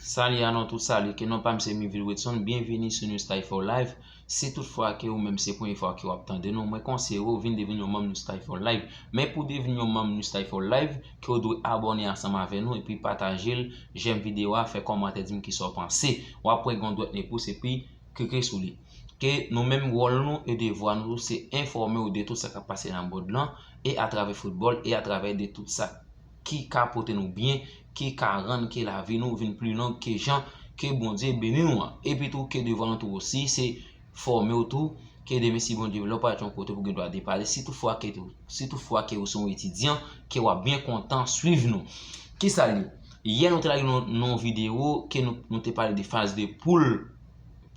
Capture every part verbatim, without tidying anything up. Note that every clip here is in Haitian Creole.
Sali a nou tout, sali, ke non pa m se Mivil Wetson, byenvini sou New Style for Life. Si tout fwa ke ou menm se premye fwa ke w ap tande nou, mwen konseye w vin devni yon manm New Style for Life. Men pou devni yon manm New Style for Life, ke w dwe abòne ansanm avè nou epi pataje l, jèm videyo a, fè kòmantè, di m kisa w panse. W ap wè gen yon dwèt ne pous epi klike sou li. Ke nou menm wòl nou e devwa nou se enfòme w de tout sa k ap pase nan mond lan e atravè foutbòl e atravè de tout sa ki ka pote nou byen, ki ka rann ke lavi nou vin pli long ke jan ke Bondye beni nou an. Epi tou ke devwa nou tou osi se fòme w tou, ke demen si Bondye vle w pral yon kote pou gen dwa depale, si tout fwa ke tou, si tout fwa ke ou se yon etidyan, ke w ap byen kontan swiv nou. Kisa l ye? Yè nou te lage nou, nou yon videyo ke nou, nou te pale de faz de poul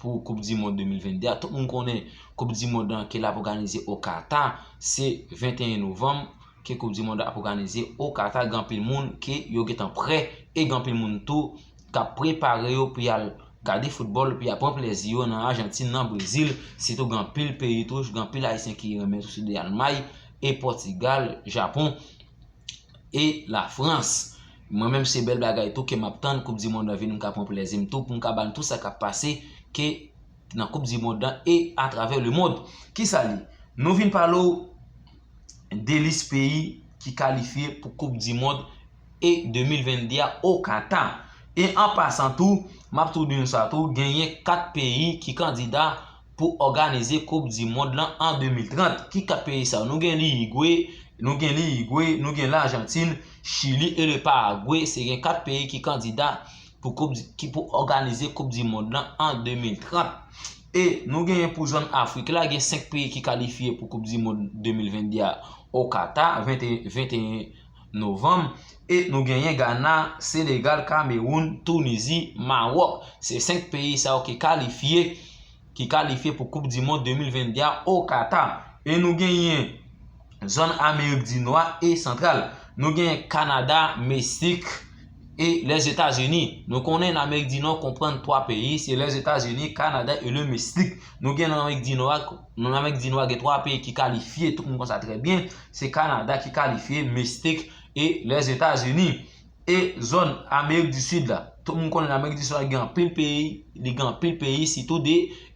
pou Koup di Mond de mil venn de a. Tout moun konnen Koup di Mond lan ke l ap òganize o Kata, se venteyen novanm ke Koup di Mond ap òganize o Kata. Gen anpil moun ke yo gentan prè e gen anpil moun tou k ap prepare yo pou y al gade foutbòl, pou y al pran plezi yo nan Ajantin, nan Brezil. Sitou gen anpil peyi tou, gen anpil Ayisyen ki renmen tou, sitou de Almay e Pòtigal, Japon e Lafrans. Mwen menm se bèl bagay tou ke m ap tann Koup di Mond lan vini, m ka pran plezi m tou pou m ka ba n tout sa k ap pase ke nan Koup di Mond lan e atravè lemond. Kisa l ye? Nou vin pale w de lis peyi ki kalifye pou Koup di Mond e de mil venn de a o Kata. E an pasan tou, m ap tou di nou sa tou, genyen kat peyi ki kandida pou òganize Koup di Mond lan an de mil trant. Ki kat peyi sa yo? Nou gen Lirigwe, nou gen Lirigwe, nou gen Lajantin, Chili e le Paragwe. Se gen kat peyi ki kandida pou koup di, ki pou òganize Koup di Mond lan an de mil trant. E nou genyen pou zòn Afrik la, gen senk peyi ki kalifye pou Koup di Mond de mil venn de a o Kata, venteyen, venteyen novanm. E nou genyen Gana, Senegal, Kamewoun, Tinizi, Mawòk. Se senk peyi sa yo ki kalifye, ki kalifye pou Koup di Mond de mil venn de a o Kata. E nou genyen zòn Amerik di Nò e Santral. Nou genyen Kanada, Meksik e Lèzetazini. Nou konnen nan Amerik di Nò konprann twa peyi, se Lèzetazini, Kanada e le Meksik. Nou gen nan Amerik di Nò a, nan Amerik di Nò a gen twa peyi ki kalifye, tout moun konn sa trè byen, se Kanada ki kalifye, Meksik e Lèzetazini. E zòn Amerik di Sid la, tout moun konnen Amerik di Sid la gen anpil peyi, li gen anpil peyi, sitou de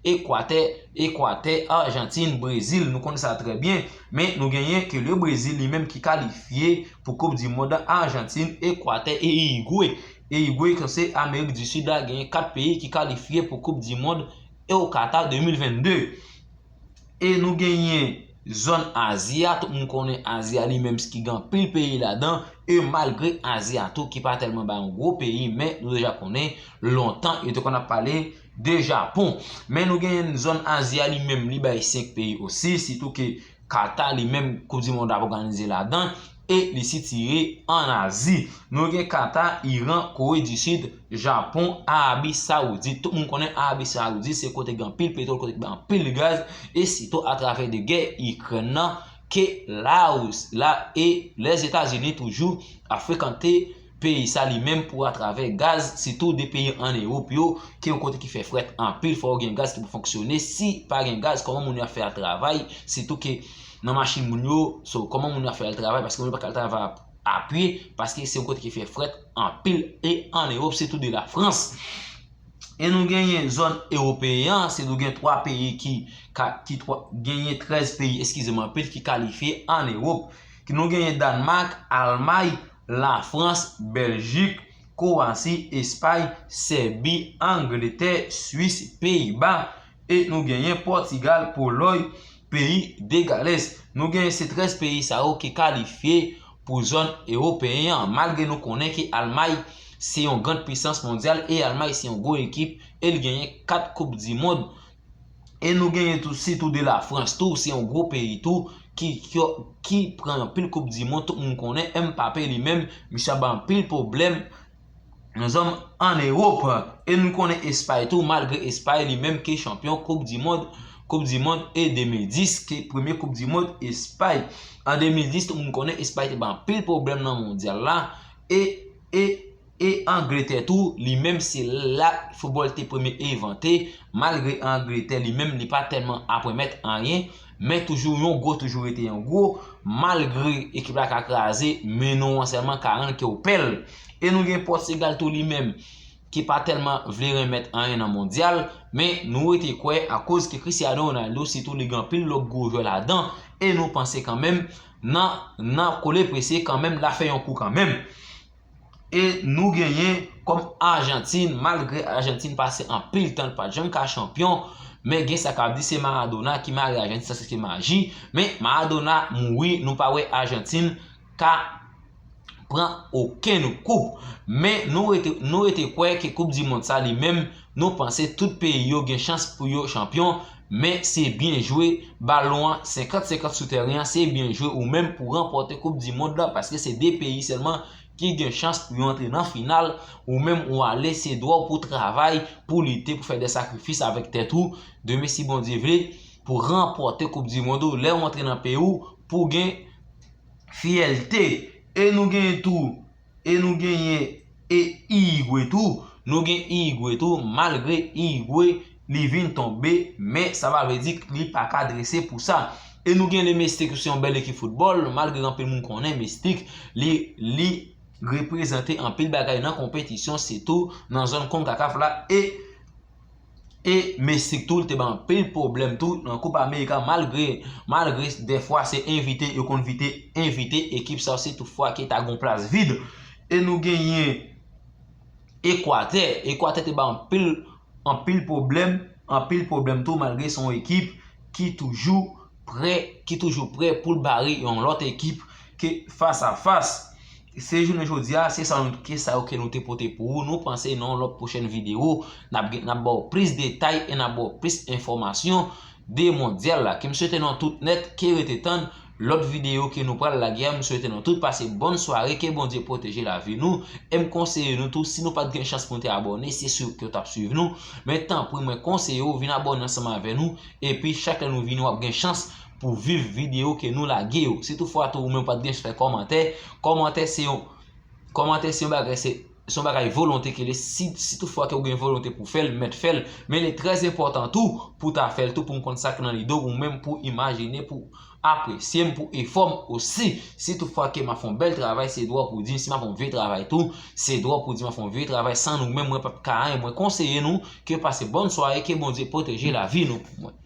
Ekwatè, Ekwatè, Ajantin, Brezil, nou konnen sa trè byen. Men nou genyen ke le Brezil li menm ki kalifye pou Koup di Mond, Ajantin, Ekwatè e Irigwe. Irigwe, ke se Amerik di Sid la, genyen kat peyi ki kalifye pou Koup di Mond e o Kata de mil venn de. E nou genyen zòn Azi a, tout moun konnen Azi a li menm ki gen anpil peyi ladan, e malgre Azi a tou ki pa tèlman bay yon gwo peyi, men nou deja konnen lontan yo te konn ap pale de Japon. Men nou genyen zòn Azi a li menm li bay senk peyi osi, sitou ke Kata li menm Koup di Mond ap òganize ladan, e li sitire ann Azi. Nou gen Kata, Iran, Kore di Sid, Japon, Arabi Sawoudit. Tout moun konnen Arabi Sawoudit se kote gen anpil petwòl, kote gen anpil gaz, e sitou atravè de gè Ikrèn nan, ke Larisi la e Lèzetazini toujou ap frekante peyi sa li menm pou atravè gaz, sitou de peyi ann Ewòp yo, ke yon kote ki fè frèt anpil, fò w gen gaz ki pou fonksyone. Si pa gen gaz, kòman moun yo ap fè al travay? Sitou ke nan machin moun yo, so, kòman moun yo ap fè al travay? Paske moun yo pa ka al travay a, a pye, paske se yon kote ki fè frèt anpil, e ann Ewòp, sitou de Lafrans. E nou genyen zòn ewopeyen an, se nou gen twa peyi ki, ka, ki twa, genyen trèz peyi, eskize m anpil, ki kalifye ann Ewòp. Ki nou genyen Dànmak, Almay, Lafrans, Bèljik, Kwowasi, Espay, Sèbi, Angletè, Swis, Peyiba, e nou genyen Pòtigal, Polòy, peyi de Galès. Nou genyen se trèz peyi sa yo ki kalifye pou zòn ewopeyen an, malgre nou konnen ke Almay se yon grann pisans mondyal e Almay se yon gwo ekip e l genyen kat Koup di Mond. E nou genyen tou, sitou de Lafrans tou, se yon gwo peyi tou, ki, ki, ki pran anpil Koup di Mond, tout moun konnen Mbappé li menm, misye ap bay anpil pwoblèm nan zòn ann Ewòp. E nou konnen Espay tou, malgre Espay li menm ki chanpyon Koup di Mond, Koup di Mond e de mil dis, ki premye Koup di Mond Espay. An de mil dis, tout moun konnen Espay te bay anpil pwoblèm nan mondyal la. E, e, e Angletè tou, li menm se la foutbòl te premye envante, malgre Angletè li menm li pa tèlman ap remèt anyen, men toujou yon gwo toujou rete yon gwo, malgre ekip la ka kraze, men non an sèlman ka rann ke w pè l. E nou gen Pòtigal tou li menm. ki pa tèlman vle renmèt anyen nan mondyal, men nou rete kwè akoz ke Cristiano Ronaldo, sitou li gen anpil lòt gwo jwè ladan, e nou panse kanmenm nan, nan kole prese kanmenm, l a fè yon kou kanmenm. E nou genyen kòm Ajantin, malgre Ajantin pase anpil tan l pa t janm ka chanpyon, men gen sa k ap di se Maradona ki mare Ajantin, sa se te maji, men Maradona mouri, nou pa wè Ajantin ka pran okenn koup. Men nou rete, nou rete kwè ke Koup di Mond sa li menm, nou panse tout peyi yo gen chans pou yo chanpyon, men se byen jwe, balon an senkant senkant sou teren an, se byen jwe ou menm pou ranpòte Koup di Mond la, paske se de peyi sèlman ki gen chans pou yo antre nan final, ou menm ou ale, se dwa w pou travay, pou lite, pou fè de sakrifis avèk tèt ou, demen si Bondye vle, pou ranpòte Koup di Mond ou, lè w antre nan peyi w, pou gen fyète. E nou genyen tou, e nou genyen e Uruguay tou, nou gen Uruguay tou, malgre Uruguay li vin tonbe, men sa pa vle di li pa ka drese pou sa. E nou gen Le Mestic ki se yon bèl ekip foutbòl, malgre anpil moun konnen Mestic, li, li reprezante anpil bagay nan konpetisyon, sitou nan zòn konkakaf la, e e Mesik tou, li te bay anpil pwoblèm tou nan Koup Amerika, malgre, malgre dèfwa se envite, yo konn vite envite ekip sa yo, si toutfwa ke ta gon plas vid. E nou genyen Ekwatè. Ekwatè te bay anpil, anpil pwoblèm, anpil pwoblèm tou, malgre se yon ekip ki toujou prè, ki toujou prè pou l bare yon lòt ekip ke fas a fas. Se jounen jodi a, se sa nou, ke sa yo ke nou te pote pou ou. Nou panse nan yon lòt pwochèn videyo, n ap gen, n ap ba w plis detay e n ap ba w plis enfòmasyon de mondyal la. Ke m swete nou tout nèt, ke rete tann lòt videyo ke nou pral lage a. M swete nou tout pase bòn sware, ke Bondye pwoteje lavi nou. E m konseye nou tou, si nou pa t gen chans pou nou te abòne, se si ke w t ap swiv nou. Men tanpri, mwen konseye w vin abòne ansanm avè nou. Epi chak lè nou vini, w ap gen chans pou viv videyo ke nou lage yo. Si toutfwa tou ou menm pa t gen fè kòmantè, kòmantè se yon, kòmantè se yon bagay, se, se yon bagay volonte ke li ye. Si, si toutfwa ke ou gen volonte pou fè l, mèt fè l. Men li trè enpòtan tou pou ta fè l tou, pou m konn sa k nan lide w, ou menm pou imajine, pou apresye m, pou efò m osi. Si toutfwa ke m ap fè yon bèl travay, se dwa w pou di m. Si m ap fè yon vye travay tou, se dwa w pou di m ap fè yon vye travay. San nou menm, mwen p ap ka anyen. Mwen konseye nou ke pase bòn sware, ke Bondye pwoteje lavi nou pou mwen.